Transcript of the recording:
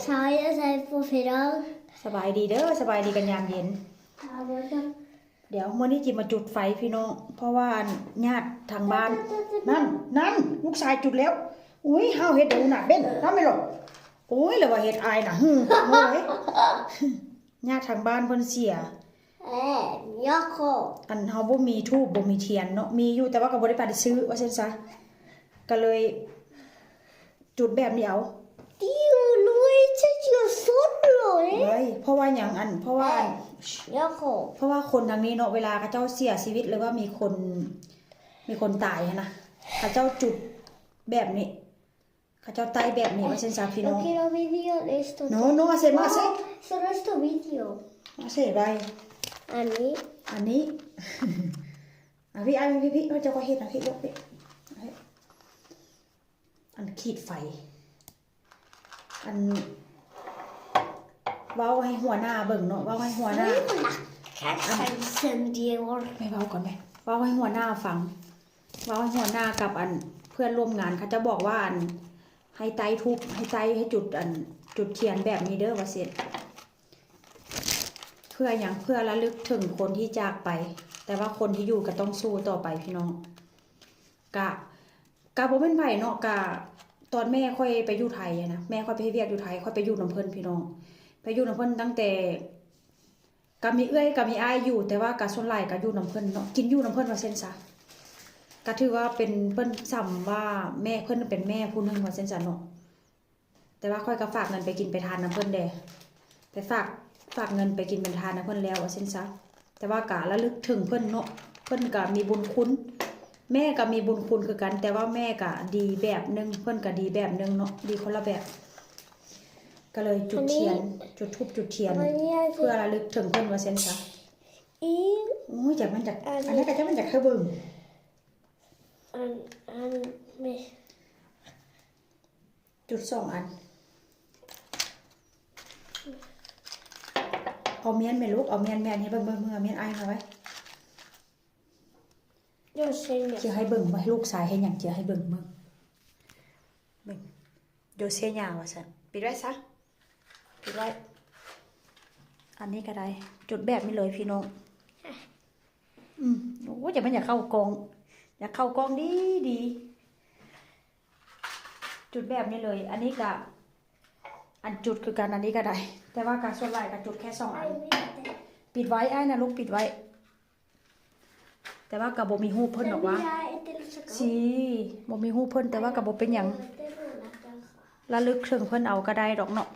Salut, salut, professeur. ສະບາຍດີເດີ ສະບາຍດີກັນຍາມເຢັນ. ດຽວມື້ນີ້ຈິມາຈຸດໄຟພີ່ນ້ອງ ເພາະວ່າອັນຍາດທາງບ້ານ ນັ້ນ ນັ້ນ ລູກຊາຍຈຸດແລ້ວ. ອຸ້ຍ ຫ້າວເຮັດເດີນະເບັນ ທຳໄມລະ? ໂອ້ຍ ລະວ່າເຮັດອາຍນະ ຫື ໂອ້ຍ ຍາດທາງບ້ານເພິ່ນເສຍ ອັນເຮົາບໍ່ມີທູບບໍ່ມີທຽນເນາະ ມີຢູ່ແຕ່ວ່າກໍບໍ່ໄດ້ປານໄດ້ຊື້ວ່າຊັ້ນຊະ ກໍເລີຍຈຸດແບບນີ້ເອົາ. ເພາະວ່າຫຍັງ ອັນ ເພາະວ່າ ເພາະວ່າຄົນທາງນີ້ເນາະ ເວລາເຂົາເຈົ້າເສຍຊີວິດ ຫຼືວ່າມີຄົນ ມີຄົນຕາຍຫັ້ນນະ ເຂົາເຈົ້າຈຸດແບບນີ້ ເຂົາເຈົ້າໄຕ້ແບບນີ້ວ່າຊັ້ນຊະພີ່ນ້ອງ. No, no, hace más, eh. Solo este vídeo. Hace, vai. ອັນນີ້ ອັນນີ້ ອ່ະ ພີ່ ອ່ະ ພີ່ ພີ່ ເຈົ້າກໍເຮັດນະ ພີ່ ເຮັດ ພີ່ ອັນຂີດໄຟ ອັນ ເວົ້າໃຫ້ຫົວໜ້າເບິ່ງເນາະ ເວົ້າໃຫ້ຫົວໜ້າ ອັນ ແມ່ເວົ້າກ່ອນແມ່ ເວົ້າໃຫ້ຫົວໜ້າຟັງ ເວົ້າໃຫ້ຫົວໜ້າກັບອັນເພື່ອນຮ່ວມງານ ເຂົາເຈົ້າບອກວ່າອັນ ໃຫ້ໄຕ້ທູບ ໃຫ້ໄຕ້ ໃຫ້ຈຸດອັນ ຈຸດທຽນແບບນີ້ເດີວ່າຊັ້ນ. ເພື່ອຫຍັງ? ເພື່ອລະລຶກເຖິງຄົນທີ່ຈາກໄປ ແຕ່ວ່າຄົນທີ່ຢູ່ກໍຕ້ອງສູ້ຕໍ່ໄປພີ່ນ້ອງ. ກະ ກະບໍ່ແມ່ນໃຜເນາະ ກະຕອນແມ່ຂ້ອຍໄປຢູ່ໄທນະ ແມ່ຂ້ອຍໄປເຮັດວຽກຢູ່ໄທ ຂ້ອຍໄປຢູ່ນຳເພິ່ນພີ່ນ້ອງ ໄປຢູ່ນຳເພິ່ນຕັ້ງແຕ່ ກະມີເອື້ອຍກະມີອ້າຍຢູ່ ແຕ່ວ່າກະສ່ວນຫຼາຍກະຢູ່ນຳເພິ່ນເນາະ ກິນຢູ່ນຳເພິ່ນວ່າຊັ້ນຊະ. ກະຖືວ່າເປັນ ເພິ່ນສ່ຳວ່າແມ່ເພິ່ນເປັນແມ່ຜູ້ໜຶ່ງວ່າຊັ້ນຊະເນາະ. ແຕ່ວ່າຂ້ອຍກໍຝາກເງິນໄປກິນໄປທານນຳເພິ່ນແດ່ ໄປຝາກ ຝາກເງິນໄປກິນໄປທານນຳເພິ່ນແລ້ວວ່າຊັ້ນຊະ. ແຕ່ວ່າກະລະລຶກເຖິງເພິ່ນເນາະ ເພິ່ນກະມີບຸນຄຸນ ແມ່ກະມີບຸນຄຸນຄືກັນ ແຕ່ວ່າແມ່ກະດີແບບໜຶ່ງ ເພິ່ນກະດີແບບໜຶ່ງເນາະ ດີຄົນລະແບບ. ກໍເລີຍຈຸດທຽນ ຈຸດທູບຈຸດທຽນ ເພື່ອລະລຶກເຖິງເພິ່ນວ່າຊັ້ນຊະ. ໂອ້ຍ ຈັກມັນຈັກ ອັນນັ້ນກໍຈັກມັນຈັກໃຫ້ເບິ່ງ ຈຸດສອງອັນ ເອົາມ້ຽນແມ່ລູກ ເອົາມ້ຽນ ມ້ຽນໃຫ້ເບິ່ງ ເບິ່ງ ເບິ່ງ ເອົາມ້ຽນອ້າຍມາໄວ້. Yo enseño. ຈະໃຫ້ເບິ່ງ ໃຫ້ລູກຊາຍເຮັດຫຍັງ ຈະໃຫ້ເບິ່ງ ເບິ່ງ ເບິ່ງ Yo enseño ວ່າຊັ້ນ ປິດໄວ້ຊະ ປິດໄວ້. ອັນນີ້ກໍໄດ້ ຈຸດແບບນີ້ເລີຍພີ່ນ້ອງ. ອືມ ໂອ້ຍ ຢາກ ມັນຢາກເຂົ້າກ້ອງ ຢາກເຂົ້າກ້ອງດີໆ. ຈຸດແບບນີ້ເລີຍ ອັນນີ້ກະ ອັນຈຸດຄືກັນ ອັນນີ້ກະໄດ້ ແຕ່ວ່າກະສ່ວນຫຼາຍກະຈຸດແຄ່ສອງອັນ. ປິດໄວ້ ອ້າຍນະລູກ ປິດໄວ້. ແຕ່ວ່າກະບໍ່ມີຮູບເພິ່ນດອກຫວາ. Sí, ບໍ່ມີຮູບເພິ່ນ ແຕ່ວ່າກະບໍ່ເປັນຫຍັງ ລະລຶກເຖິງເພິ່ນເອົາກະໄດ້ດອກເນາະ.